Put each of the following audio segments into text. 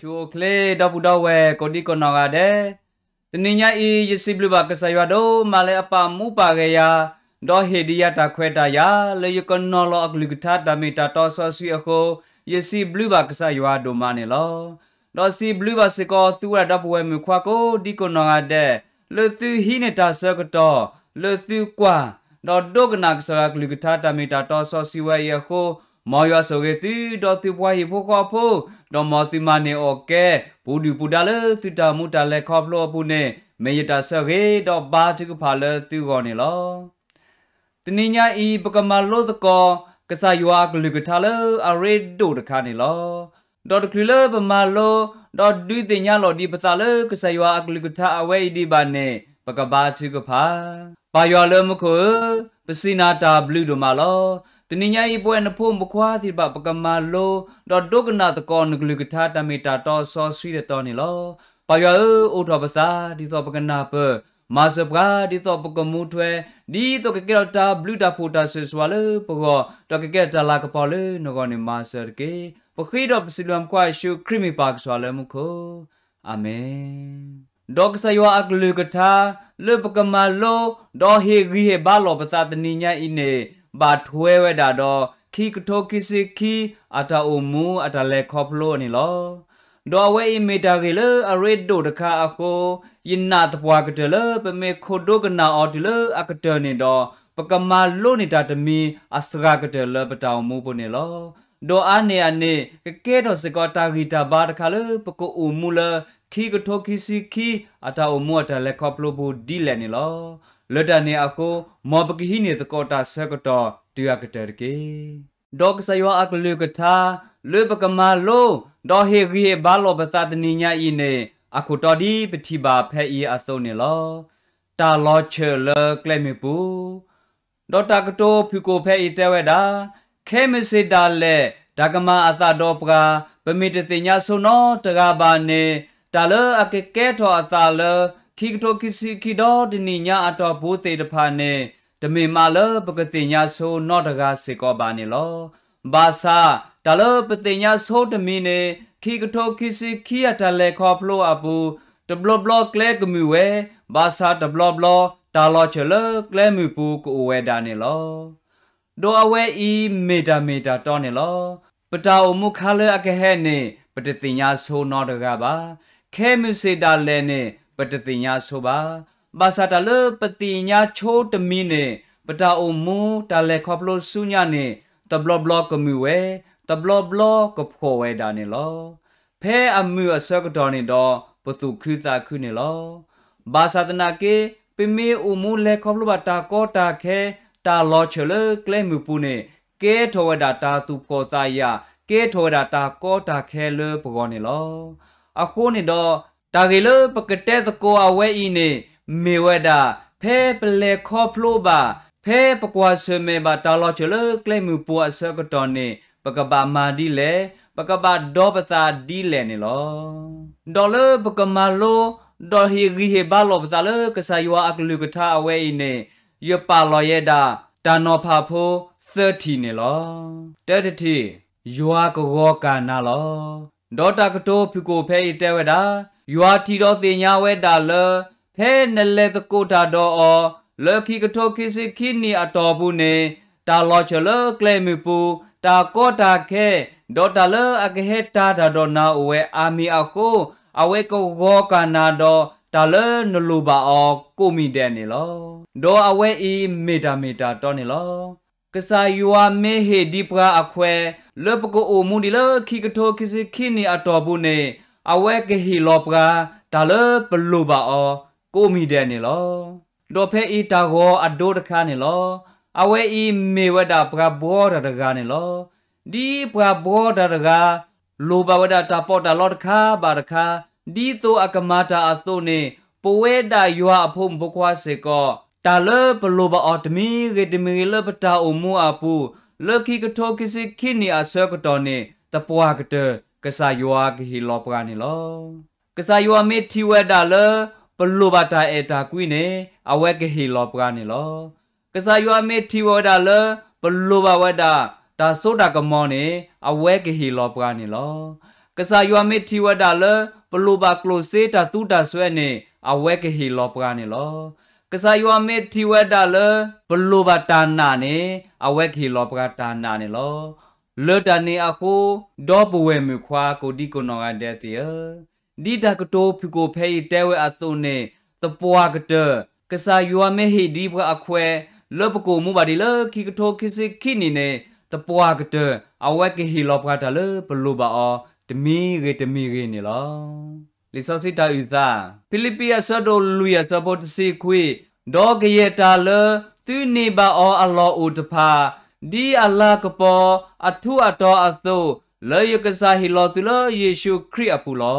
သုအိၣ်ချ့ ဒီပုၢ်ဒီဝဲၢ်ကိးဒံကိးနီၢ်ဂၤဒဲး, တနံၤညါအံၤ ယစံးဘျုးဘၣ်ကစၢ်ယွၤဒိၣ်မးလၢအပာ်မူပာ်ဂဲၤယၤ, ဒီးဟ့ၣ်ဒံးယၤတၢ်ခွဲးတၢ်ယာ်လၢယကနီၤလီၤအကလုၢ်ကထါတၢ်မ့ၢ်တၢ်တီစီဆှံအဃိ, ယစံးဘျုးဘၣ်ကစၢ်ယွၤဒိၣ်မးန့ၣ်လီၤ. ဒီးစံးဘျုးဘၣ်စ့ၢ်ကီးသုဝဲဒၣ်ဒီပုၢ်ဝဲၢ်မုၣ်ခွါကိးဒံကိးနီၢ်ဂၤဒဲး, လၢသုဟံးန့ၢ်တၢ်ဆၢကတီၢ်, လၢသုကွၢ်, ဒီးဒိကနၣ်ကစၢ်ယွၤကလုၢ်ကထါတၢ်မ့ၢ်တၢ်တီစီဆှံဝဲအံၤအဃိ, မ်ယွၤဆိၣ်ဂ့ၤသု, ဒီးသုပှၤဟံၣ်ဖိဃီဖိ, ဒီးမ်သုမၤန့ၢ်အီၣ်ကဲ, ပူၤဒုၣ်ပူၤဒါလၢသုတၢ်မူတၢ်လဲၤခီဖျိအပူၤန့ၣ်, မ့ၢ်ယတၢ်ဆၢဂ့ၤဒီးဘါထုကဖၣ်လၢသုဂီၢ်န့ၣ်လီၤ. တနံၤညါအံၤ ပကမၤလိသကိး ကစၢ်ယွၤအကလုၢ်ကထါလၢအရ့ဒိၣ်တခါန့ၣ်လီၤ. ဒီးတချုးလၢပမၤလိ, ဒီးဒုးသ့ၣ်ညါလီၤဒံးပသးလၢကစၢ်ယွၤအကလုၢ်ကထါအဝဲအံၤဒံးဘၣ်န့ၣ်, ပကဘါထုကဖၣ်. ပၢ်ယွၤလၢမူခိၣ်ဧၢ, ပစံးနၤတၢ်ဘျုးဒိၣ်မးလီၤ. တနံၤညါအံၤ ပဝဲနဖိမုၣ်ဖိခွါသ့ၣ်တဖၣ် ပကမၤလိ, ဒီးဒိကနၣ်သကိးနကလုၢ်ကထါတၢ်မ့ၢ်တၢ်တီစီဆှံတတီၤန့ၣ်လီၤ. ပၢ်ယွၤဧၢ, အိးထီၣ်ပသး ဒ်သိးပကနၢ်ပၢၢ်, မၤစၢၤပှၤ ဒ်သိးပကမူထွဲ, ဒ်သိးကကဲထီၣ်တၢ်ဘျုးတၢ်ဖှိၣ်တၢ်ဆိၣ်ဂ့ၤဆိၣ်ဝါလၢပဂီၢ်, ဒီးကကဲထီၣ်တၢ်လၤကပီၤလၢနဂီၢ်န့ၣ် မၤစၢၤတက့ၢ်. ပဃ့ဒီးပစံးဘျုးမုၣ်ခွါယ့ၣ်ၡူးခရံာ်မ့ၢ်ပၢ်ကစၢ်လၢမူခိၣ်, အၤမ့ၣ်. ဒီးကစၢ်ယွၤအကလုၢ်ကထါ လၢပကမၤလိ, ဒီးဟ့ၣ်ဂံၢ်ဟ့ၣ်ဘါလီၤပသးတနံၤညါအံၤန့ၣ်, ဘၣ်ထွဲဝဲဒၣ်ဒီး ခံကထိခံဆံခံ အတၢ်အိၣ်မူအတၢ်လဲၤခီဖျိန့ၣ်လီၤ. ဒီးအဝဲအံၤမ့ၢ်တၢ်ဂ့ၢ်လၢအရ့ဒိၣ်တခါအဃိ, ယနာ်သပှၢ်ကတၢၢ်လၢပမ့ၢ်ခိးဒိကနၣ်အီၤတုၤလၢအကတၢၢ်န့ၣ်ဒီး, ပကမၤလိန့ၢ်တၢ်တမံၤအစှၤကတၢၢ်လၢပတၢ်အိၣ်မူပူၤန့ၣ်လီၤ. ဒီးအါန့ၢ်အန့ၣ် ကကဲထီၣ်စ့ၢ်ကီးတၢ်ဂံၢ်တၢ်ဘါတခါလၢပကအိၣ်မူလၢ ခံကထိခံဆံခံ အတၢ်အိၣ်မူအတၢ်လဲၤခီဖျိပူၤဒ်လဲၣ်န့ၣ်လီၤ. လၢတၢ်န့ၣ်အဃိ, မ်ပကဟံးန့ၢ်သကိးတၢ်ဆၢကတီၢ်တုၤအကတၢၢ်တက့ၢ်. ဒီးကစၢ်ယွၤအကလုၢ်ကထါ လၢပကမၤလိ, ဒီးဟ့ၣ်ဂံၢ်ဟ့ၣ်ဘါလီၤပသးတနံၤညါအံၤန့ၣ်, အခိၣ်တီဒ်ပထံၣ်ဘၣ်ဖဲအံၤအသိးန့ၣ်လီၤ. တၢ်လီၤဆၢၣ်လၢကျဲမုၢ်ပူၤ ဒီးတၢ်ကတိၤဖုၣ်ကိာ်ဖဲအံၤတဲဝဲဒၣ်, ခဲမုၢ်ဆ့ၣ်ဒၣ်လဲာ် တၢ်ကမၤအသးဒီးပှၤ, ပမ့ၢ်တသ့ၣ်ညါဆိနီတဂၤဘၣ်န့ၣ်, တၢ်လၢအကကဲထီၣ်အသးလၢ ခံကထိခံဆံခံဒီတနံၣ်ညါအတီၢ်ပူၤသ့ၣ်တဖၣ်န့ၣ်, တမ့ၢ်မးလၢပကသ့ၣ်ညါဆိနီတဂၤစ့ၢ်ကီးဘၣ်န့ၣ်လီၤ. ဘၣ်ဆၣ်တၢ်လၢပသ့ၣ်ညါဆိတမံၤန့ၣ်, ခံကထိခံဆံခံအတၢ်လဲၤခီဖျိအပူၤ, တဘျီဘျီကျဲကမုာ်ဝဲ, ဘၣ်ဆၣ်တဘျီဘျီ တၢ်လီၤဆၢၣ်လၢကျဲမုၢ်ပူၤကအိၣ်ဝဲဒၣ်န့ၣ်လီၤ. ဒီးအဝဲအံၤမ့ၢ်တၢ်မ့ၢ်တၢ်တီန့ၣ်လီၤ. ပတၢ်အိၣ်မူခါလၢအကဟဲန့ၣ် ပတသ့ၣ်ညါဆိနီတဂၤဘၣ်. ခဲမုၢ်ဆ့ၣ်ဒၣ်လဲာ်န့ၣ် ပတသ့ၣ်ညါဆိဘၣ်. ဘၣ်ဆၣ်တၢ်လၢပသ့ၣ်ညါဆိတမံၤန့ၣ်, ပတၢ်အိၣ်မူတၢ်လဲၤခီဖျိဆူညါန့ၣ်, တဘျီဘျီကမုာ်ဝဲ, တဘျီဘျီကဖှီၣ်ဝဲဒၣ်န့ၣ်လီၤ. ဖဲအမုာ်အဆၢကတီၢ်န့ၣ်ဒီး ပသူၣ်ခုသးခုန့ၣ်လီၤ. ဘၣ်ဆၣ်သနာ်က့, ပမ့ၢ်အိၣ်မူလဲၤခီဖျိဘၣ်တၢ်ကီတၢ်ခဲ, တၢ်လီၤဆၢၣ်လၢကျဲမုၢ်ပူၤန့ၣ်, ကဲထီၣ်ဝဲဒၣ်တၢ်သူၣ်ဖှီၣ်သးယာ်, ကဲထီၣ်ဝဲဒၣ်တၢ်ကီတၢ်ခဲလၢပဂီၢ်န့ၣ်လီၤ. အဃိန့ၣ်ဒီး, တၢ်ဂ့ၢ်လၢပကတဲသကိးအဝဲအံၤန့ၣ်, မ့ၢ်ဝဲဒၣ်, ဖဲပလဲၤခီဖျိဘၣ်, ဖဲပကွၢ်ဆၢၣ်မဲာ်ဘၣ်တၢ်လီၤဆၢၣ်လၢကျဲမုၢ်ပူၤအဆၢကတီၢ်န့ၣ်, ပကဘၣ်မၤဒ်လဲၣ်, ပကဘၣ်ဒီပသးဒ်လဲၣ်န့ၣ်လီၤ. ဒီးလၢပကမၤလိ, ဒီးဟ့ၣ်ဂံၢ်ဟ့ၣ်ဘါလီၤပသးလၢကစၢ်ယွၤအကလုၢ်ကထါအဝဲအံၤန့ၣ်, ယပာ်လီၤယဲဒၣ်, တၢ်နီၤဖးဖိ, သၢထံၣ်န့ၣ်လီၤ. တၢတထံၣ်, ယွၤကဂီၤကၢ်နၤလီၤ. ဒီးတၢ်ကတိၤဖုၣ်ကိာ်ဖဲအံၤတဲဝဲဒၣ်, ယွၤထံၣ်ဒီးသ့ၣ်ညါဝဲဒၣ်လၢ, ဖဲနလဲၤသကိးတၢ်ဒီးအီၤ, လၢခံကထိခံဆံခံနံၣ်အတီၢ်ပူၤန့ၣ်, တၢ်လီၤဆၢၣ်လၢကျဲမုၢ်ပူၤ, တၢ်ကီတၢ်ခဲ, ဒီးတၢ်လၢအကဟဲတၢ်တၢ်ဒီးနၤအိၣ်ဝဲအါမံၤအဃိ, အဝဲကဂီၤကၢ်နၤဒီးတၢ်လၢနလိၣ်ဘၣ်အီၤကိးမံၤဒဲးန့ၣ်လီၤ. ဒီးအဝဲအံၤမ့ၢ်တၢ်မ့ၢ်တၢ်တီန့ၣ်လီၤ. ကစၢ်ယွၤမ့ၢ်ဟ့ၣ်ဒံးပှၤအခွဲး, လၢပကအိၣ်မူဒံးလၢခံကထိခံဆံခံနံၣ်အတီၢ်ပူၤန့ၣ်, အဝဲကဟ့ၣ်လီၤပှၤ, တၢ်လၢပလိၣ်ဘၣ်အီၤကိးမံၤဒဲးန့ၣ်လီၤ. ဒီးဖဲအံၤတၢ်ဂီၤအဒိတခါန့ၣ်လီၤ. အဝဲအံၤမ့ၢ်ဝဲဒၣ်ပှၤဘှီတၢ်တဂၤန့ၣ်လီၤ. ဒ်ပှၤဘှီတၢ်တဂၤ, လိၣ်ဘၣ်ဝဲဒၣ်တၢ်ပီးတၢ်လီတခါဘၣ်တခါ, ဒ်သိးအကမၤတၢ်အသိးန့ၣ်, ပဝဲဒၣ်ယွၤအဖိမုၣ်ဖိခွါစ့ၢ်ကီး, တၢ်လၢပလိၣ်ဘၣ်အီၤတမံၤဂ့ၤတမံၤဂ့ၤလၢပတၢ်အိၣ်မူအပူၤ, လၢခံကထိခံဆံခံနံၣ်အဆၢကတီၢ်န့ၣ်, သပှၢ်ကတၢၢ်ကစၢ်ယွၤကဟ့ၣ်လီၤပှၤန့ၣ်လီၤ. ကစၢ်ယွၤမ့ၢ်ထံၣ်ဝဲဒၣ်လၢပလိၣ်ဘၣ်တၢ်အဲၣ်တၢ်ကွံန့ၣ်, အဝဲကဟ့ၣ်လီၤပှၤန့ၣ်လီၤ. ကစၢ်ယွၤမ့ၢ်ထံၣ်ဝဲဒၣ်လၢပလိၣ်ဘၣ်ဝဲဒၣ်တၢ်စိတၢ်ကမီၤန့ၣ်, အဝဲကဟ့ၣ်လီၤပှၤန့ၣ်လီၤ. ကစၢ်ယွၤမ့ၢ်ထံၣ်ဝဲဒၣ်လၢ ပလိၣ်ဘၣ်ကျိၣ်စ့တၢ်သူတၢ်စွဲန့ၣ် အဝဲကဟ့ၣ်လီၤပှၤန့ၣ်လီၤ. ကစၢ်ယွၤမ့ၢ်ထံၣ်ဝဲဒၣ်လၢ ပလိၣ်ဘၣ်တၢ်နာ်န့ၣ် အဝဲကဟ့ၣ်လီၤပှၤတၢ်နာ်န့ၣ်လီၤ. လၢတၢ်န့ၣ်အဃိ, ဒီပုၢ်ဝဲၢ်မုၣ်ခွါကိးဒံကိးနီၢ်ဂၤဒဲးသ့ၣ်ဧၢ, ဒ်တၢ်ကတိၤဖုၣ်ကိာ်ဖဲအံၤတဲဝဲအသိးန့ၣ်, သပှၢ်ကတၢၢ် ကစၢ်ယွၤမ့ၢ်ဟ့ၣ်ဒံးပှၤအခွဲး လၢပကအိၣ်မူဘၣ်ဒံးလၢခံကထိခံဆံခံနံၣ်န့ၣ်, သပှၢ်ကတၢၢ် အဝဲကဟ့ၣ်လီၤပှၤတၢ်လၢပလိၣ်ဘၣ်အီၤ တမံၤဂ့ၤတမံၤဂ့ၤန့ၣ်လီၤ. လံာ်စီဆှံတၢ်အုၣ်သး, ဖံလံးပံးအဆၢဒိၣ်လွံၢ်အဆၢဖိတဆံခွံ, ဒီးကယဲၢ်တၢ်လၢသုန့ၢ်ဘၣ်အီၤအလီၢ်အိၣ်တဖၣ်, ဒ်အလၤကပီၤအထူအတီၤအသိး, လၢယကစၢ်ဟ့ၣ်လီၤသုလၢယ့ၣ်ၡူးခရံာ်အပူၤလီ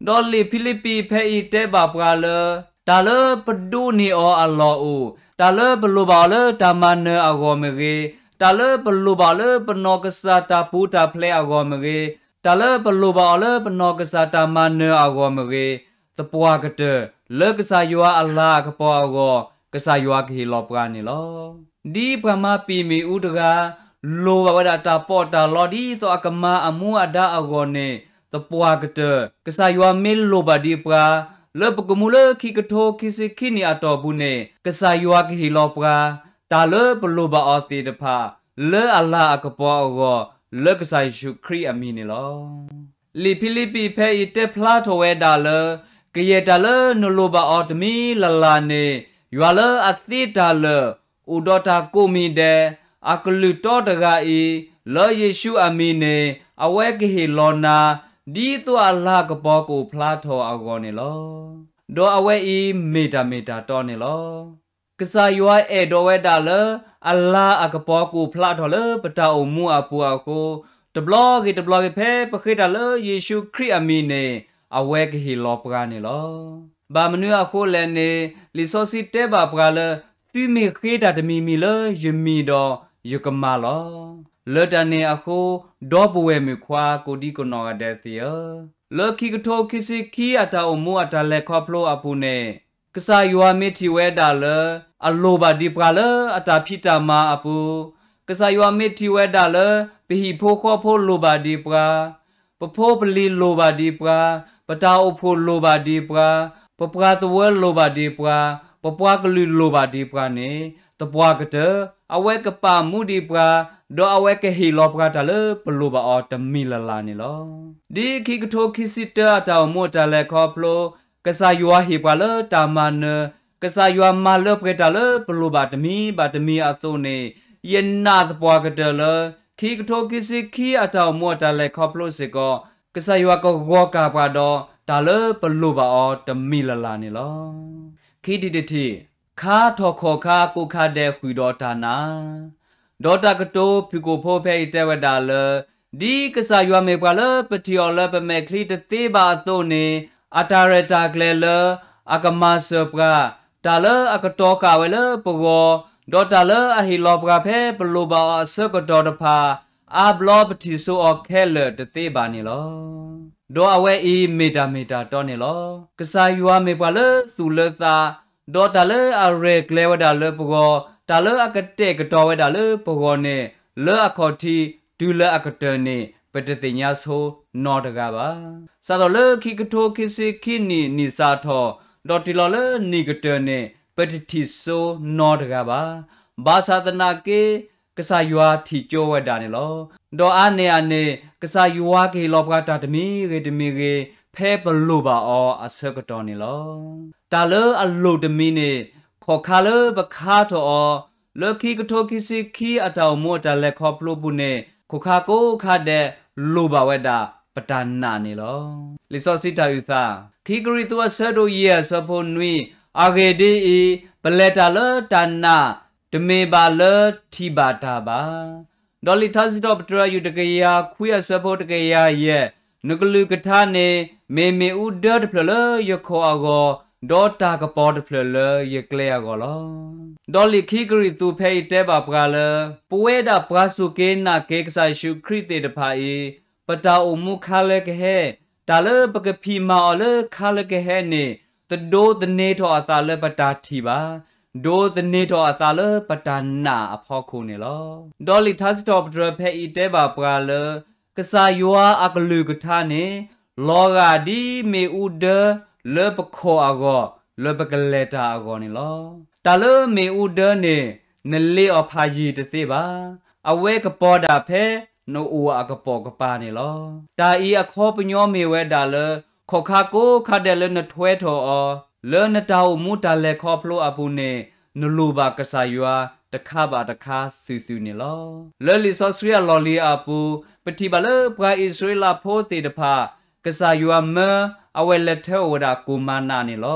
ၤ. ဒီးလံာ်ဖံလံးပံးဖဲအံၤတဲဘၣ်ပှၤလၢ တၢ်လၢပဒိးန့ၢ်အီၤအလီၢ်အိၣ်, တၢ်လၢပလိၣ်ဘၣ်အီၤလၢတၢ်မၤနၢၤအဂီၢ်မ့ၢ်ဂ့ၤ, တၢ်လၢပလိၣ်ဘၣ်အီၤလၢပနီၢ်ကစၢ်တၢ်ပူၤတၢ်ဖျဲးအဂီၢ်မ့ၢ်ဂ့ၤ, တၢ်လၢပလိၣ်ဘၣ်အီၤလၢပနီၢ်ကစၢ်တၢ်မၤနၢၤအဂီၢ်မ့ၢ်ဂ့ၤ, သပှၢ်ကတၢၢ် လၢကစၢ်ယွၤအလၤအကပီၤအဂီၢ် ကစၢ်ယွၤကဟ့ၣ်လီၤပှၤန့ၣ်လီၤ. ဒ်ပှၤမၤပံာ်မ့ၣ်အူတဂၤ လိၣ်ဘၣ်ဝဲဒၣ်တၢ်ပီးတၢ်လီဒ်သိးအကမၤအမူအဒါအဂီၢ်န့ၣ်, သပှၢ်ကတၢၢ် ကစၢ်ယွၤမ့ၢ်လိၣ်ဘၣ်ဒံးပှၤ လၢပကမူလၢခံကထိခံဆံခံနံၣ်အတီၢ်ပူၤန့ၣ်, ကစၢ်ယွၤကဟ့ၣ်လီၤပှၤ တၢ်လၢပလိၣ်ဘၣ်အီၤသ့ၣ်တဖၣ် လၢအလၤအကပီၤအဂီၢ် လၢကစၢ်ယ့ၣ်ၡူးခရံာ်အမံၤန့ၣ်လီၤ. လံာ်ဖံလံးပံးဖဲအံၤတဲဖျါထီၣ်ဝဲဒၣ်လၢ ကယဲၢ်တၢ်လၢနလိၣ်ဘၣ်အီၤတမံၤလၢ်လၢ်န့ၣ် ယွၤလၢအသ့တၢ်လၢာ် အိၣ်ဒီးတၢ်ကိးမံၤဒဲး အကလုၢ်တီတဂၤအံၤ လၢယ့ၣ်ၡူးအမံၤန့ၣ် အဝဲကဟ့ၣ်လီၤနၤ ဒ်သိးအလၤကပီၤကအိၣ်ဖျါထီၣ်အဂီၢ်န့ၣ်လီၤ. ဒီးအဝဲအံၤမ့ၢ်တၢ်မ့ၢ်တၢ်တီန့ၣ်လီၤ. ကစၢ်ယွၤအဲၣ်ဒိးဝဲဒၣ်လၢ အလၤအကပီၤကအိၣ်ဖျါထီၣ်လၢပတၢ်အိၣ်မူအပူၤအဃိ, တဘျီဂ့ၤတဘျီဂ့ၤဖဲပဃ့တၢ်လၢယ့ၣ်ၡူးခရံာ်အမံၤန့ၣ် အဝဲကဟ့ၣ်လီၤပှၤန့ၣ်လီၤ. ဘၣ်မနုၤအဃိလဲၣ်န့ၣ်, လံာ်စီဆှံတဲဘၣ်ပှၤလၢ သုမ့ၢ်ဃ့တၢ်တမံၤမံၤလၢယမံၤဒီး ယကမၤလီၤ. လၢတၢ်န့ၣ်အဃိ, ဒီပုၢ်ဝဲၢ်မုၣ်ခွါကိးဒံကိးနီၢ်ဂၤဒဲးသ့ၣ်ဧၢ, လၢခံကထိခံဆံခံအတၢ်အိၣ်မူအတၢ်လဲၤခီဖျိအပူၤန့ၣ် ကစၢ်ယွၤမ့ၢ်ထံၣ်ဝဲဒၣ်လၢ အလိၣ်ဘၣ်ဒံးပှၤလၢအတၢ်ဖံးတၢ်မၤအပူၤ, ကစၢ်ယွၤမ့ၢ်ထံၣ်ဝဲဒၣ်လၢ ပဟံၣ်ဖိဃီဖိလိၣ်ဘၣ်ဒံးပှၤ, ပဖိပလံၤလိၣ်ဘၣ်ဒံးပှၤ, ပတၢ်အိၣ်ဖှိၣ်လိၣ်ဘၣ်ဒံးပှၤ, ပပှၤသဝၢလိၣ်ဘၣ်ဒံးပှၤ, ပပှၤကလုာ်လိၣ်ဘၣ်ဒံးပှၤန့ၣ် သပှၢ်ကတၢၢ် အဝဲကပာ်မူဒံးပှၤ, ဒီးအဝဲကဟ့ၣ်လီၤပှၤတၢ်လၢပလိၣ်ဘၣ်အီၤတမံၤလၢ်လၢ်န့ၣ်လီၤ. ဒ်ခံကထိခံဆံတၢအတၢ်အိၣ်မူအတၢ်လဲၤခီဖျိ ကစၢ်ယွၤဟ့ၣ်ပှၤလၢတၢ်မၤနၢၤ, ကစၢ်ယွၤမၤလၢပှဲၤတၢ်လၢပလိၣ်ဘၣ်တမံၤဘၣ်တမံၤအသိးန့ၣ်, ယနာ်သပှၢ်ကတၢၢ်လၢ ခံကထိခံဆံခံအတၢ်အိၣ်မူအတၢ်လဲၤခီဖျိစ့ၢ်ကီး ကစၢ်ယွၤကဂီၤကၢ်ပှၤဒီး တၢ်လၢပလိၣ်ဘၣ်အီၤတမံၤလၢ်လၢ်န့ၣ်လီၤ. ခံထံၣ်တထံၣ်, ခါထီၣ်ခီၣ်ခါကိးခါဒဲးဃုာ်ဒီးတၢ်နာ် ဒီးတၢ်ကတိၤဖုၣ်ကိာ်ဖိဖဲအံၤတဲဝဲဒၣ်လၢ ဒ်ကစၢ်ယွၤမ့ၢ်ပှၤလၢပထံၣ်အီၤလၢပမဲာ်ချံတသ့ဘၣ်အသိးန့ၣ်, အတၢ်ရဲၣ်တၢ်ကျဲၤလၢအကမၤစၢၤပှၤ, တၢ်လၢအကတီၤဃာ်ဝဲလၢပဂီၢ်, ဒီးတၢ်လၢအဟ့ၣ်လီၤပှၤဖဲပလိၣ်ဘၣ်အီၤအဆၢကတီၢ်တဖၣ်, အါဘျီပထံၣ်စိအီၤခဲလၢာ်တသ့ဘၣ်န့ၣ်လီၤ. ဒီးအဝဲအံၤမ့ၢ်တၢ်မ့ၢ်တၢ်တီန့ၣ်လီၤ. ကစၢ်ယွၤမ့ၢ်ပှၤလၢသူၣ်လၢသး, ဒီးတၢ်လၢအရဲၣ်ကျဲၤဝဲဒၣ်လၢပဂီၢ်, တၢ်လၢအကတဲာ်ကတီၤဝဲဒၣ်လၢပဂီၢ်န့ၣ်, လၢအခီၣ်ထံးတုၤလၢအကတၢၢ်န့ၣ် ပတသ့ၣ်ညါဆိနီတဂၤဘၣ်. စးထီၣ်လၢခံကထိခံဆံခံနံၣ်နံၣ်စးထီၣ်, ဒီးတုၤလီၤလၢနံၣ်ကတၢၢ်န့ၣ် ပတထံၣ်စိနီတဂၤဘၣ်. ဘၣ်ဆၣ်သနာ်က့ ကစၢ်ယွၤထံၣ်ကၠိဝဲဒၣ်န့ၣ်လီၤ. ဒီးအါန့ၢ်အန့ၣ် ကစၢ်ယွၤကဟ့ၣ်လီၤပှၤတၢ်တမံၤဂ့ၤတမံၤဂ့ၤ ဖဲပလိၣ်ဘၣ်အီၤအဆၢကတီၢ်န့ၣ်လီၤ. တၢ်လၢအလိၣ်တမံၤန့ၣ် ခီၣ်ခါလၢပခါထီၣ်အီၤ, လၢခံကထိခံဆံခံအတၢ်အိၣ်မူအတၢ်လဲၤခီဖျိပူၤန့ၣ် ခီၣ်ခါကိးခါဒဲး လိၣ်ဘၣ်ဝဲဒၣ်ပတၢ်နာ်န့ၣ်လီၤ. လံာ်စီဆှံတၢ်အုၣ်သး, ခံကရံၣ်သူးအဆၢဒိၣ်ယဲၢ်အဆၢဖိနွံ, အဂ့ၢ်ဒ်အံၤ, ပလဲၤတၢ်လၢတၢ်နာ် တမ့ၢ်ဘၣ်လၢထံၣ်ဘၣ်တၢ်ဘၣ်. ဒီးလံာ်ထါစံးထီၣ်ပတြၢၤ ယူၢ်တကယၤခွံအဆၢဖိတကယၤယဲၢ်, နကလုၢ်ကထါန့ၣ် မ့ၢ်မ့ၣ်အူဒၢတဖျၢၣ်လၢယခိၣ်အဂီၢ်, ဒီးတၢ်ကပီၤတဖျၢၣ်လၢယကျဲအဂီၢ်လီၤ. ဒီးလံာ်ခံကရံၣ်သူးဖဲအံၤတဲဘၣ်ပှၤလၢ ပဝဲဒၣ်ပှၤစူၢ်က့ၤနာ်က့ၤကစၢ်ယ့ၣ်ၡူးခရံာ်သ့ၣ်တဖၣ်အံၤ, ပတၢ်အိၣ်မူခါလၢကဟဲ, တၢ်လၢပကဖံးမၤအီၤလၢခါလၢကဟဲန့ၣ်, တဒိးသန့ၤထီၣ်အသးလၢပတၢ်ထံၣ်ဘၣ်, ဒိးသန့ၤထီၣ်အသးလၢပတၢ်နာ်အဖီခိၣ်န့ၣ်လီၤ. ဒီးလံာ်ထါစံးထီၣ်ပတြၢၤဖဲအံၤတဲဘၣ်ပှၤလၢ ကစၢ်ယွၤအကလုၢ်ကထါန့ၣ် လီၤဂာ်ဒ်မ့ၣ်အူဒၢလၢပခိးအဂီၢ် လၢပကလဲၤတၢ်အဂီၢ်န့ၣ်လီၤ. တၢ်လၢမ့ၣ်အူဒၢန့ၣ် နလ့အီၤဖးယံၤတသ့ဘၣ်. အဝဲကပီၤဒၣ်ဖဲနအိၣ်အကပိာ်ကပၤန့ၣ်လီၤ. တၢ်အံၤအခီပညီမ့ၢ်ဝဲဒၣ်လၢ ခီၣ်ခါကိးခါဒဲးလၢနထွဲထီၣ်အီၤ လၢနတၢ်အိၣ်မူတၢ်လဲၤခီဖျိအပူၤန့ၣ် နလိၣ်ဘၣ်ကစၢ်ယွၤတခါဘၣ်တခါသုးသုးန့ၣ်လီၤ. လၢလံာ်စီဆှံအလီၢ်လံၤအပူၤ ပထံၣ်ဘၣ်လၢပှၤအံၣ်စရ့လးဖိသ့ၣ်တဖၣ် ကစၢ်ယွၤမၢအဝဲလဲၤထၢအီၤဝဲဒၣ်ကိၢ်မၤနးန့ၣ်လီၤ.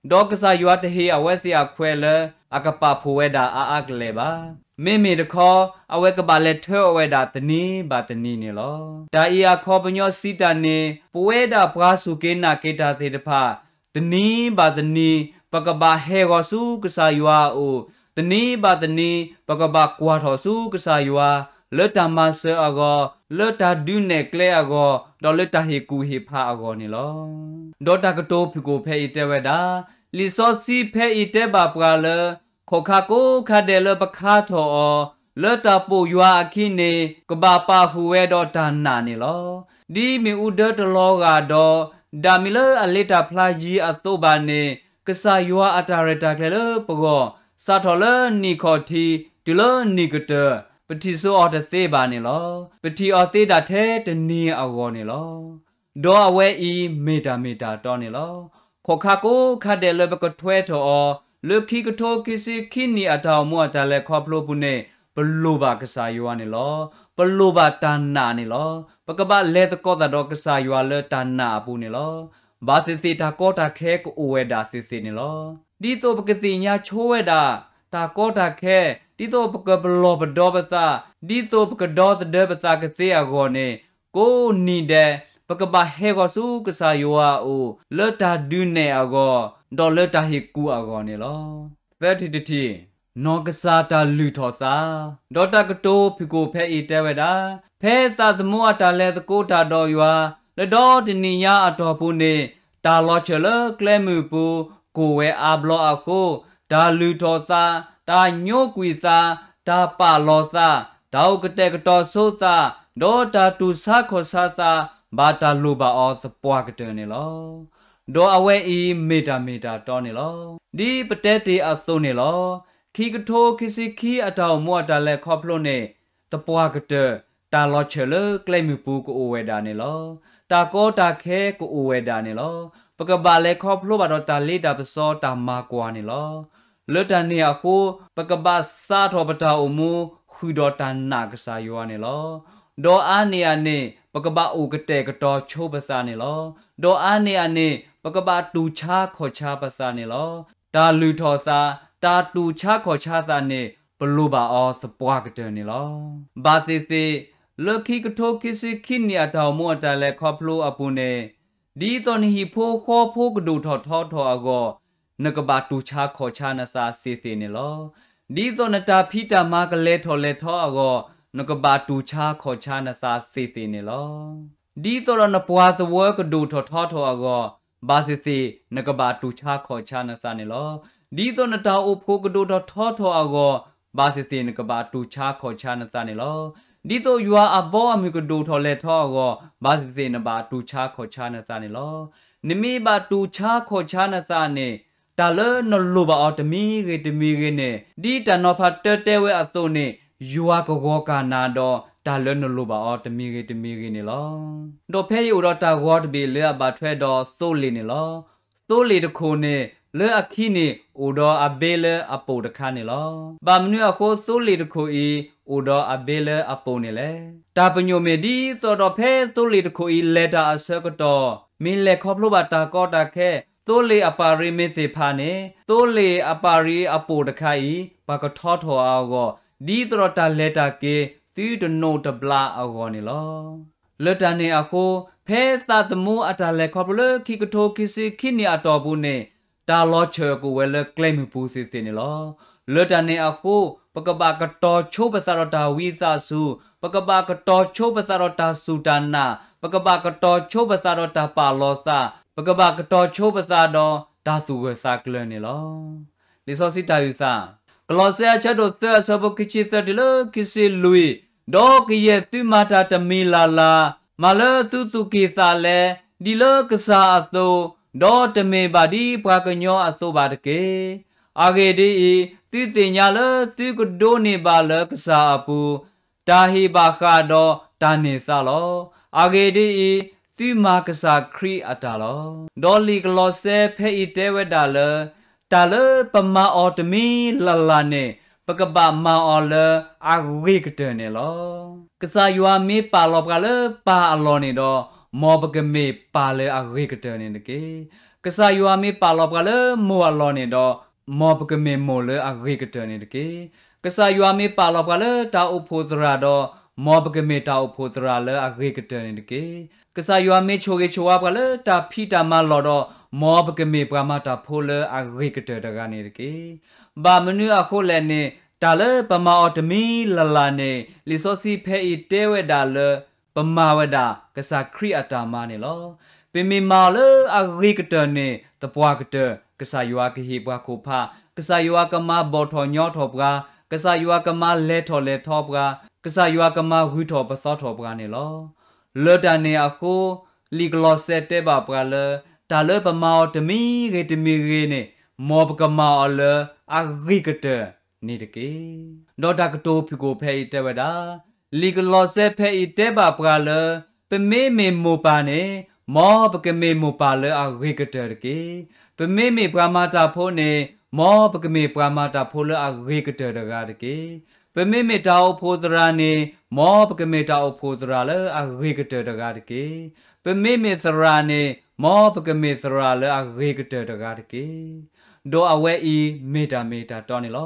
ဒီးကစၢ်ယွၤတဟ့ၣ်အဝဲသ့ၣ်အခွဲးလၢအကပာ်ဖှိၣ်ဝဲဒၣ်အါအါကလဲာ်ဘၣ်. မ့မ့ၢ်တခီ အဝဲကဘၣ်လဲၤထၢအီၤဝဲဒၣ်တနံၤဘၣ်တနံၤန့ၣ်လီၤ. တၢ်အံၤအခီပညီစံးတၢ်န့ၣ် ပဝဲဒၣ်ပှၤစူၢ်က့ၤနာ်က့ၤတၢ်သ့ၣ်တဖၣ် တနံၤဘၣ်တနံၤ ပကဘၣ်ဟဲဂီၤဆူကစၢ်ယွၤအအိၣ်, တနံၤဘၣ်တနံၤ ပကဘၣ်ကွၢ်ထီၣ်ဆူကစၢ်ယွၤ လၢတၢ်မၤစၢၤအဂီၢ်, လၢတၢ်ဒုးနဲၣ်ကျဲအဂီၢ်, ဒီးလၢတၢ်ဟ့ၣ်ကူၣ်ဟ့ၣ်ဖးအဂီၢ်န့ၣ်လီၤ. ဒီးတၢ်ကတိၤဖုၣ်ကိာ်ဖဲအံၤတဲဝဲဒၣ်, လံာ်စီဆှံဖဲအံၤတဲဘၣ်ပှၤလၢ ခီၣ်ခါကိးခါဒဲးလၢပခါထီၣ်အီၤ လၢတၢ်ပိာ်ယွၤအခံန့ၣ် ကဘၣ်ပာ်ဃုာ်ဝဲဒီးတၢ်နာ်န့ၣ်လီၤ. ဒ်မ့ၣ်အူဒၢတလီၤဂာ်ဒီး ဒၣ်မံၤလၢအလ့တၢ်ဖျါယံၤအသိးဘၣ်န့ၣ် ကစၢ်ယွၤအတၢ်ရဲၣ်တၢ်ကျဲၤလၢပဂီၢ် စးထီၣ်လၢနံၣ်ခီၣ်ထံး တုၤလၢနံၣ်ကတၢၢ် ပထံၣ်စိအီၤတသ့ဘၣ်န့ၣ်လီၤ. ပထံၣ်အီၤသ့ဒၣ်ထဲတနံၤအဂီၢ်န့ၣ်လီၤ. ဒီးအဝဲအံၤမ့ၢ်တၢ်မ့ၢ်တၢ်တီန့ၣ်လီၤ. ခီၣ်ခါကိးခါဒဲးလၢပကထွဲထီၣ်အီၤ လၢခံကထိခံဆံခံနံၣ်အတၢ်အိၣ်မူအတၢ်လဲၤခီဖျိပူၤန့ၣ် ပလိၣ်ဘၣ်ကစၢ်ယွၤန့ၣ်လီၤ. ပလိၣ်ဘၣ်တၢ်နာ်န့ၣ်လီၤ. ပကဘၣ်လဲၤသကိးသးဒီးကစၢ်ယွၤလၢတၢ်နာ်အပူၤန့ၣ်လီၤ. ဘၣ်သ့ၣ်သ့ၣ်တၢ်ကီတၢ်ခဲကအိၣ်ဝဲဒၣ်သ့ၣ်သ့ၣ်န့ၣ်လီၤ. ဒ်သိးပကသ့ၣ်ညါဆိဝဲဒၣ် တၢ်ကီတၢ်ခဲ, ဒ်သိးပကပလီၢ်ပဒီပသး, ဒ်သိးပကဒီသဒၢပသးကသ့အဂီၢ်န့ၣ်, ကိးနံၤဒဲး ပကဘၣ်ဟဲဂီၤဆူကစၢ်ယွၤအအိၣ် လၢတၢ်ဒုးနဲၣ်အဂီၢ်, ဒီးလၢတၢ်ဟ့ၣ်ကူၣ်အဂီၢ်န့ၣ်လီၤ. သၢထံၣ်တထံၣ်, နီၢ်ကစၢ်တၢ်လုၢ်ထီၣ်သး, ဒီးတၢ်ကတိၤဖုၣ်ကိာ်ဖဲအံၤတဲဝဲဒၣ်, ဖဲသးသမူအတၢ်လဲၤသကိးတၢ်ဒီးယွၤ လၢဒီတနံၣ်ညါအတီၢ်ပူၤန့ၣ်, တၢ်လီၤဆၢၣ်လၢကျဲမုၢ်ပူၤ ကိၢ်ဝဲအါဘျီအဃိ, တၢ်လုၢ်ထီၣ်သး, တၢ်ညိကွံာ်သး, တၢ်ပာ်လီၤသး, တၢ်အိၣ်ကတဲာ်ကတီၤဆိသး, ဒီးတၢ်တူၢ်ဆါခီၣ်ဆါသး, ဘၣ်တၢ်လိၣ်ဘၣ်အီၤသပှၢ်ကတၢၢ်န့ၣ်လီၤ. ဒီးအဝဲအံၤမ့ၢ်တၢ်မ့ၢ်တၢ်တီန့ၣ်လီၤ. ဒ်ပတဲတ့ၢ်အသိးန့ၣ်လီၤ. ခံကထိခံဆံခံအတၢ်အိၣ်မူအတၢ်လဲၤခီဖျိန့ၣ်, သပှၢ်ကတၢၢ် တၢ်လီၤဆၢၣ်လၢကျဲမုၢ်ပူၤကအိၣ်ဝဲဒၣ်န့ၣ်လီၤ. တၢ်ကီတၢ်ခဲကအိၣ်ဝဲဒၣ်န့ၣ်လီၤ. ပကဘၣ်လဲၤခီဖျိဘၣ်ဒီးတၢ်လ့တၢ်ပစီတၢ်မၤကွၢ်န့ၣ်လီၤ. လၢတၢ်န့ၣ်အဃိ, ပကဘၣ်စးထီၣ်ပတၢ်အိၣ်မူဃုာ်ဒီးတၢ်နာ်ကစၢ်ယွၤန့ၣ်လီၤ. ဒီးအါန့ၢ်အန့ၣ် ပကဘၣ်အိၣ်ကတဲာ်ကတီၤဆိပသးန့ၣ်လီၤ. ဒီးအါန့ၢ်အန့ၣ် ပကဘၣ်တူၢ်ဆါခီၣ်ဆါပသးန့ၣ်လီၤ. တၢ်လုၢ်ထီၣ်သး, တၢ်တူၢ်ဆါခီၣ်ဆါသးန့ၣ် ပလိၣ်ဘၣ်အီၤသပှၢ်ကတၢၢ်န့ၣ်လီၤ. ဘၣ်သ့ၣ်သ့ၣ်, လၢခံကထိခံဆံခံနံၣ်အတၢ်အိၣ်မူအတၢ်လဲၤခီဖျိအပူၤန့ၣ်, ဒ်သိးနဟံၣ်ဖိဃီဖိကဒိၣ်ထီၣ်ထီထီၣ်အဂီၢ်, နကဘၣ်တူၢ်ဆါခီၣ်ဆါနသးသ့ၣ်သ့ၣ်န့ၣ်လီၤ. ဒ်သိးနတၢ်ဖံးတၢ်မၤကလဲၤထီၣ်လဲၤထီအဂီၢ်, နကဘၣ်တူၢ်ဆါခီၣ်ဆါနသးသ့ၣ်သ့ၣ်န့ၣ်လီၤ. ဒ်သိးဒီးနပှၤသဝၢကဒိၣ်ထီၣ်ထီထီၣ်အဂီၢ်, ဘၣ်သ့ၣ်သ့ၣ် နကဘၣ်တူၢ်ဆါခီၣ်ဆါနသးန့ၣ်လီၤ. ဒ်သိးနတၢ်အိၣ်ဖှိၣ်ကဒိၣ်ထီၣ်ထီထီၣ်အဂီၢ်, ဘၣ်သ့ၣ်သ့ၣ် နကဘၣ်တူၢ်ဆါခီၣ်ဆါနသးန့ၣ်လီၤ. ဒ်သိးယွၤအဘီအမုၢ်ကဒိၣ်ထီၣ်လဲၤထီအဂီၢ်, ဘၣ်သ့ၣ်သ့ၣ် နဘၣ်တူၢ်ဆါခီၣ်ဆါနသးန့ၣ်လီၤ. နမ့ၢ်ဘၣ်တူၢ်ဆါခီၣ်ဆါနသးန့ၣ်, တၢ်လၢနလိၣ်ဘၣ်အီၤတမံၤဂ့ၤတမံၤဂ့ၤန့ၣ်, ဒ်တၢ်နီၤဖးတၢ်တဲဝဲအသိးန့ၣ်, ယွၤကဂီၤကၤနၤဒီးတၢ်လၢနလိၣ်ဘၣ်အီၤတမံၤဂ့ၤတမံၤဂ့ၤန့ၣ်လီၤ. ဒီးဖဲအံၤအိၣ်ဒီးတၢ်ဂီၤတဘ့ၣ်လၢအဘၣ်ထွဲဒီးသိလ့ၣ်န့ၣ်လီၤ. သိလ့ၣ်တခိၣ်န့ၣ် လၢအခံန့ၣ် အိၣ်ဒီးအဘ့လၢအပိာ်တခါန့ၣ်လီၤ. ဘၣ်မနုၤအဃိသိလ့ၣ်တခိၣ်အံၤ အိၣ်ဒီးအဘ့လၢအပိာ်န့ၣ်လဲၣ်. တၢ်ပညိၣ်မ့ၢ်ဒ်သိးဒီးဖဲသိလ့ၣ်တခိၣ်အံၤလဲၤတၢ်အဆၢကတီၢ်, မ့ၢ်လဲၤခီဖျိဘၣ်တၢ်ကီတၢ်ခဲ, သိလ့ၣ်အပၣ်ရံၣ်မ့ၢ်သ့ၣ်ဖးန့ၣ်, သိလ့ၣ်အပၣ်ရံၣ်အပိာ်တခါအံၤ ပှၤကထီထီၣ်အဂီၢ်, ဒ်သိးဒီးတၢ်လဲၤတၢ်က့ၤသုတနိးတဘျါအဂီၢ်န့ၣ်လီၤ. လၢတၢ်န့ၣ်အဃိ, ဖဲသးသမူအတၢ်လဲၤခီဖျိလၢခံကထိခံဆံခံနံၣ်အတီၢ်ပူၤန့ၣ်, တၢ်လီၤဆၢၣ်ကအိၣ်ဝဲလၢကျဲမုၢ်ပူၤသ့ၣ်သ့ၣ်န့ၣ်လီၤ. လၢတၢ်န့ၣ်အဃိ, ပကဘၣ်ကတီၤဆိပသးဒီးတၢ်ဝံသးစူၤ, ပကဘၣ်ကတီၤဆိပသးဒီးတၢ်စူၢ်တၢ်နာ်, ပကဘၣ်ကတီၤဆိပသးဒီးတၢ်ပာ်လီၤသး, ပကဘၣ်ကတီၤဆိပသးဒီးတၢ်သူၣ်ဂၢၢ်သးကျၢၤန့ၣ်လီၤ. လံာ်စီဆှံတၢ်အုၣ်သး, ကလီးစဲအဆၢဒိၣ်သၢအဆၢဖိခံဆံသၢတုၤလၢခံဆံလွံၢ်, ဒီးကယဲၢ်သုမၤတၢ်တမံၤလၢ်လၢ်, မၤလၢသုသူၣ်ကံၢ်သးလဲ, ဒ်လၢကစၢ်အသိး, ဒီးတမ့ၢ်ဘၣ်ဒ်ပှၤကညီအသိးဘၣ်တက့ၢ်. အဂ့ၢ်ဒ်အံၤ, သုသ့ၣ်ညါလၢသုကဒိးန့ၢ်ဘၣ်လၢကစၢ်အပူၤ, တၢ်ဟ့ၣ်ဘၣ်ဃးဒီးတၢ်န့ၢ်သါလီၤ. အဂ့ၢ်ဒ်အံၤ, သုမၤကစၢ်ခရံာ်အတၢ်လီၤ. ဒီးလံာ်ကလီးစဲဖဲအံၤတဲဝဲဒၣ်လၢ တၢ်လၢပမၤအီၤတမံၤလၢ်လၢ်န့ၣ်, ပကဘၣ်မၤအီၤလၢအဂ့ၤကတၢၢ်န့ၣ်လီၤ. ကစၢ်ယွၤမ့ၢ်ပာ်လီၤပှၤလၢပၢ်အလီၢ်န့ၣ်ဒီး, မ်ပကမ့ၢ်ပၢ်လၢအဂ့ၤကတၢၢ်န့ၣ်တက့ၢ်. ကစၢ်ယွၤမ့ၢ်ပာ်လီၤပှၤလၢမိၢ်အလီၢ်န့ၣ်ဒီး, မ်ပကမ့ၢ်မိၢ်လၢအဂ့ၤကတၢၢ်န့ၣ်တက့ၢ်. ကစၢ်ယွၤမ့ၢ်ပာ်လီၤပှၤလၢတၢ်အိၣ်ဖှိၣ်သရၣ်ဒီး, မ်ပကမ့ၢ်တၢ်အိၣ်ဖှိၣ်သရၣ်လၢအဂ့ၤကတၢၢ်န့ၣ်တက့ၢ်. ကစၢ်ယွၤမ့ၢ်ဆိၣ်ဂ့ၤဆိၣ်ဝါပှၤလၢတၢ်ဖံးတၢ်မၤလီၢ်ဒီး, မ်ပကမ့ၢ်ပှၤမၤတၢ်ဖိလၢအဂ့ၤကတၢၢ်တဂၤန့ၣ်တက့ၢ်. ဘၣ်မနုၤအဃိလဲၣ်န့ၣ်, တၢ်လၢပမၤအီၤတမံၤလၢ်လၢ်န့ၣ်, လံာ်စီဆှံဖဲအံၤတဲဝဲဒၣ်လၢ ပမၤဝဲဒၣ်ကစၢ်ခရံာ်အတၢ်မၤန့ၣ်လီၤ. ပမ့ၢ်မၤအီၤလၢအဂ့ၤကတၢၢ်န့ၣ် သပှၢ်ကတၢၢ် ကစၢ်ယွၤကဟ့ၣ်ပှၤခိၣ်ဖး, ကစၢ်ယွၤကမၤဘီၣ်ထီၣ်ညီထီၣ်ပှၤ, ကစၢ်ယွၤကမၤလဲၤထီၣ်လဲၤထီပှၤ, ကစၢ်ယွၤကမၤဂုၤထီၣ်ပသီထီၣ်ပှၤန့ၣ်လီၤ. လၢတၢ်န့ၣ်အဃိ, လံာ်ကလီးစဲတဲဘၣ်ပှၤလၢ တၢ်လၢပမၤအီၤတမံၤဂ့ၤတမံၤဂ့ၤန့ၣ်, မ်ပကမၤအီၤလၢအဂ့ၤကတၢၢ်န့ၣ်တက့ၢ်. ဒီးတၢ်ကတိၤဖုၣ်ကိာ်ဖဲအံၤတဲဝဲဒၣ်, လံာ်ကလီးစဲဖဲအံၤတဲဘၣ်ပှၤလၢ ပမ့မ့ၢ်မိၢ်ပၢ်န့ၣ်, မ်ပကမ့ၢ်မိၢ်ပၢ်လၢအဂ့ၤကတၢၢ်တက့ၢ်. ပမ့မ့ၢ်ပှၤမၤတၢ်ဖိန့ၣ်, မ်ပကမ့ၢ်ပှၤမၤတၢ်ဖိလၢအဂ့ၤကတၢၢ်တဂၤတက့ၢ်. ပမ့မ့ၢ်တၢ်အိၣ်ဖှိၣ်သရၣ်န့ၣ်, မ်ပကမ့ၢ်တၢ်အိၣ်ဖှိၣ်သရၣ်လၢအဂ့ၤကတၢၢ်တဂၤတက့ၢ်. ပမ့မ့ၢ်သရၣ်န့ၣ်, မ်ပကမ့ၢ်သရၣ်လၢအဂ့ၤကတၢၢ်တဂၤတက့ၢ်. ဒီးအဝဲအံၤမ့ၢ်တၢ်မ့ၢ်တၢ်တီန့ၣ်လီၤ.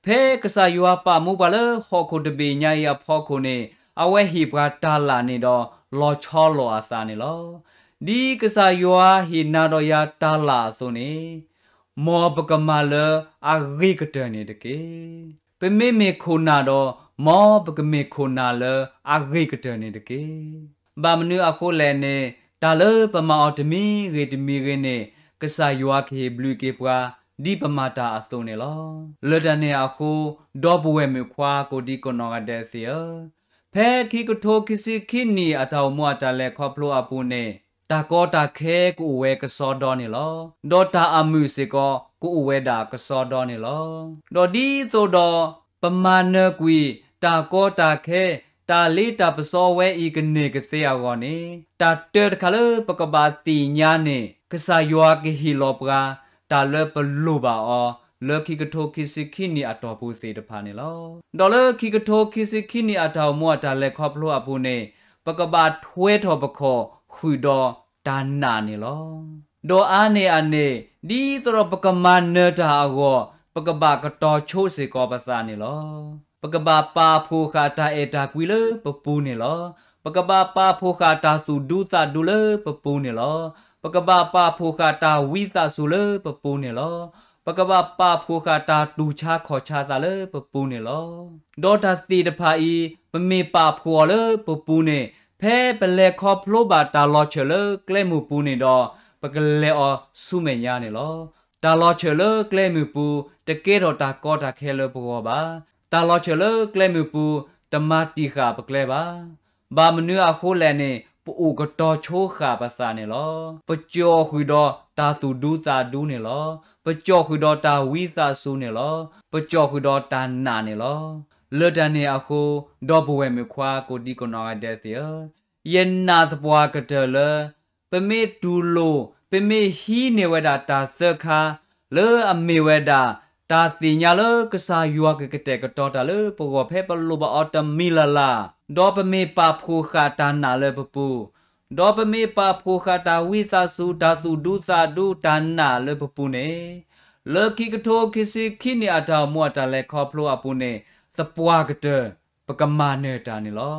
ဖဲကစၢ်ယွၤပာ်မူပှၤလၢဟီၣ်ခိၣ်တဘ့ၣ်ညါအံၤအဖီခိၣ်န့ၣ်, အဝဲဟ့ၣ်ပှၤတၢ်လၢ်န့ၣ်ဒီး လီၤဆီလိာ်အသးန့ၣ်လီၤ. ဒ်ကစၢ်ယွၤဟ့ၣ်နၤဒီးယၤတၢ်လၢ်အသိးန့ၣ်, မ်ပကမၤလၢအဂ့ၤကတၢၢ်န့ၣ်တက့ၢ်. ပမ့မ့ၢ်ခိၣ်နၢ်ဒီး, မ်ပကမ့ၢ်ခိၣ်နၢ်လၢအဂ့ၤကတၢၢ်န့ၣ်တက့ၢ်. ဘၣ်မနုၤအဃိလဲၣ်န့ၣ်, တၢ်လၢပမၤအီၤတမံၤဂ့ၤတမံၤဂ့ၤန့ၣ်, ကစၢ်ယွၤကဟ့ၣ်ဘျုးက့ၤပှၤ ဒ်ပမၤတၢ်အသိးန့ၣ်လီၤ. လၢတၢ်န့ၣ်အဃိ, ဒီပုၢ်ဝဲၢ်မုၣ်ခွါကိးဒံကိးနီၢ်ဂၤဒဲးသ့ၣ်ဧၢ, ဖဲခံကထိခံဆံခံနံၣ်အတၢ်အိၣ်မူအတၢ်လဲၤခီဖျိအပူၤန့ၣ်, တၢ်ကီတၢ်ခဲကအိၣ်ဝဲကစီဒီန့ၣ်လီၤ. ဒီးတၢ်အမုာ်စ့ၢ်ကီး ကအိၣ်ဝဲဒၣ်ကစီဒီန့ၣ်လီၤ. ဒီးဒ်သိးဒီး ပမၤနၢၤကွံာ် တၢ်ကီတၢ်ခဲ, တၢ်လ့တၢ်ပစီဝဲအံၤကန့ၢ်ကသ့အဂီၢ်န့ၣ်, တၢ်တၢတခါလၢပကဘၣ်သ့ၣ်ညါန့ၣ်, ကစၢ်ယွၤကဟ့ၣ်လီၤပှၤ တၢ်လၢပလိၣ်ဘၣ်အီၤ လၢခံကထိခံဆံခံနံၣ်အတီၢ်ပူၤသ့ၣ်တဖၣ်န့ၣ်လီၤ. ဒီးလၢခံကထိခံဆံခံနံၣ်အတၢ်အိၣ်မူအတၢ်လဲၤခီဖျိအပူၤန့ၣ်, ပကဘၣ်ထွဲထီၣ်ပခီၣ်ဃုာ်ဒီးတၢ်နာ်န့ၣ်လီၤ. ဒီးအါန့ၢ်အန့ၣ်, ဒ်သိးဒီးပကမၤနၢၤတၢ်အဂီၢ်, ပကဘၣ်ကတီၤဆိစ့ၢ်ကီးပသးန့ၣ်လီၤ. ပကဘၣ်ပာ်ဖှိၣ်ဃာ်တၢ်အဲၣ်တၢ်ကွံလၢပပူၤန့ၣ်လီၤ. ပကဘၣ်ပာ်ဖှိၣ်ဃာ်တၢ်သူၣ်ဒူသးဒူလၢပပူၤန့ၣ်လီၤ. ပကဘၣ်ပာ်ဖှိၣ်ဃာ်တၢ်ဝံသးစူၤလၢပပူၤန့ၣ်လီၤ. ပကဘၣ်ပာ်ဖှိၣ်ဃာ်တၢ်တူၢ်ဆါခီၣ်ဆါသးလၢပပူၤန့ၣ်လီၤ. ဒီးတၢ်သ့ၣ်တဖၣ်အံၤ, ပမ့ၢ်ပာ်ဖှိၣ်အီၤလၢပပူၤန့ၣ်, ဖဲပလဲၤခီဖျိဘၣ်တၢ်လီၤဆၢၣ်လၢကျဲမုၢ်ပူၤန့ၣ်ဒီး, ပကလဲၤအီၤဆူမဲာ်ညါန့ၣ်လီၤ. တၢ်လီၤဆၢၣ်လၢကျဲမုၢ်ပူၤ တကဲထီၣ်တၢ်ကီတၢ်ခဲလၢပဂီၢ်ဘၣ်. တၢ်လီၤဆၢၣ်လၢကျဲမုၢ်ပူၤ တမၤတံာ်ဃာ်ပကျဲဘၣ်. ဘၣ်မနုၤအဃိလဲၣ်န့ၣ်, ပအိၣ်ကတီၤဆိဃာ်ပသးန့ၣ်လီၤ. ပကၠီၣ်ဃုာ်ဒီးတၢ်သူၣ်ဒူသးဒူန့ၣ်လီၤ. ပကၠီၣ်ဃုာ်ဒီးတၢ်ဝံသးစူၤန့ၣ်လီၤ. ပကၠီၣ်ဃုာ်ဒီးတၢ်နာ်န့ၣ်လီၤ. လၢတၢ်န့ၣ်အဃိ, ဒီပုၢ်ဝဲၢ်မုၣ်ခွါကိးဒံကိးနီၢ်ဂၤဒဲးသ့ၣ်ဧၢ, ယနာ်သပှၢ်ကတၢၢ်လၢ ပမ့ၢ်တူၢ်လိာ်, ပမ့ၢ်ဟံးန့ၢ်ဝဲဒၣ်တၢ်သၢခါ, လၢအမ့ၢ်ဝဲဒၣ် တၢ်သ့ၣ်ညါလၢကစၢ်ယွၤကကတဲာ်ကတီၤတၢ်လၢပဂီၢ်ဖဲပလိၣ်ဘၣ်အီၤတမံၤလၢ်လၢ်, ဒီးပမ့ၢ်ပာ်ဖှိၣ်ဃာ်တၢ်နာ်လၢပပူၤ, ဒီးပမ့ၢ်ပာ်ဖှိၣ်ဃာ်တၢ်ဝံသးစူၤ, တၢ်သူၣ်ဒူသးဒူ, တၢ်နာ်လၢပပူၤန့ၣ်, လၢခံကထိခံဆံခံနံၣ်အတၢ်အိၣ်မူအတၢ်လဲၤခီဖျိအပူၤန့ၣ်, သပှၢ်ကတၢၢ် ပကမၤနၢၤတၢ်န့ၣ်လီၤ.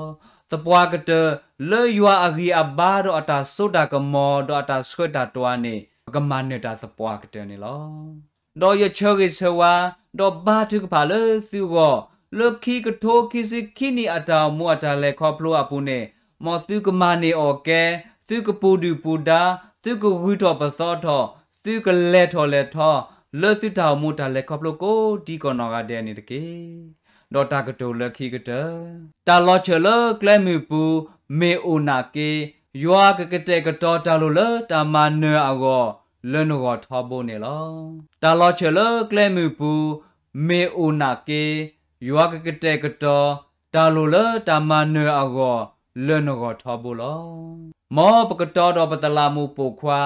သပှၢ်ကတၢၢ် လၢယွၤအဂံၢ်အဘါဒီးအတၢ်စိတၢ်ကမီၤဒီးအတၢ်ဆှၢတၢ်တွၤန့ၣ်, ပကမၤနၢၤတၢ်သပှၢ်ကတၢၢ်န့ၣ်လီၤ. ဒီးယဆၢဂ့ၤဆၢဝါ, ဒီးဘါထုကဖၣ်လၢသုဂီၢ်, လၢခံကထိခံဆံခံနံၣ်အတၢ်အိၣ်မူအတၢ်လဲၤခီဖျိအပူၤန့ၣ်, မ်သုကမၤန့ၢ်အီၣ်ကဲ, သုကပူၤဒုၣ်ပူၤဒါ, သုကဂုၤထီၣ်ပသီထီၣ်, သုကလဲၤထီၣ်လဲၤထီ, လၢသုတၢ်အိၣ်မူတၢ်လဲၤခီဖျိကိးဒံကိးနီၢ်ဂၤဒဲးန့ၣ်တက့ၢ်. ဒီးတၢ်ကတိၤလၢခံကတၢၢ်. တၢ်လီၤဆၢၣ်လၢကျဲမုၢ်ပူၤ မ့ၢ်အိၣ်နာ်က့, ယွၤကကတဲာ်ကတီၤတၢ်လိၣ်လၢတၢ်မၤနၢၤအဂီၢ် လၢနဂီၢ်ထီဘိန့ၣ်လီၤ. တၢ်လီၤဆၢၣ်လၢကျဲမုၢ်ပူၤ မ့ၢ်အိၣ်နာ်က့, ယွၤကကတဲာ်ကတီၤ တၢ်လိၣ်လၢတၢ်မၤနၢၤအဂီၢ် လၢနဂီၢ်ထီဘိလီၤ. မ်ပကတီၤဒီးပတလးမူးပိာ်ခွါ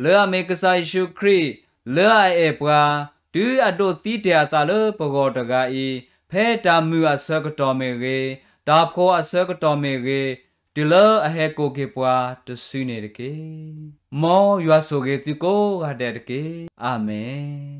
လၢအမ့ၢ်ကစၢ်ယ့ၣ်ၡူးခရံာ် လၢအအဲၣ်ပှၤ တုၤအဒိးသံတ့ၢ်အသးလၢပဂီၢ်တဂၤအံၤ, ဖဲတၢ်မုာ်အဆၢကတီၢ်မ့ၢ်ဂ့ၤ, တၢ်ဖှီၣ်အဆၢကတီၢ်မ့ၢ်ဂ့ၤ, တုၤလၢအဟဲကိးက့ၤပှၤတစုန့ၣ်တက့ၢ်. မ်ယွၤဆိၣ်ဂ့ၤသုကိးဂၤဒဲးတက့ၢ်. အၤမ့ၣ်.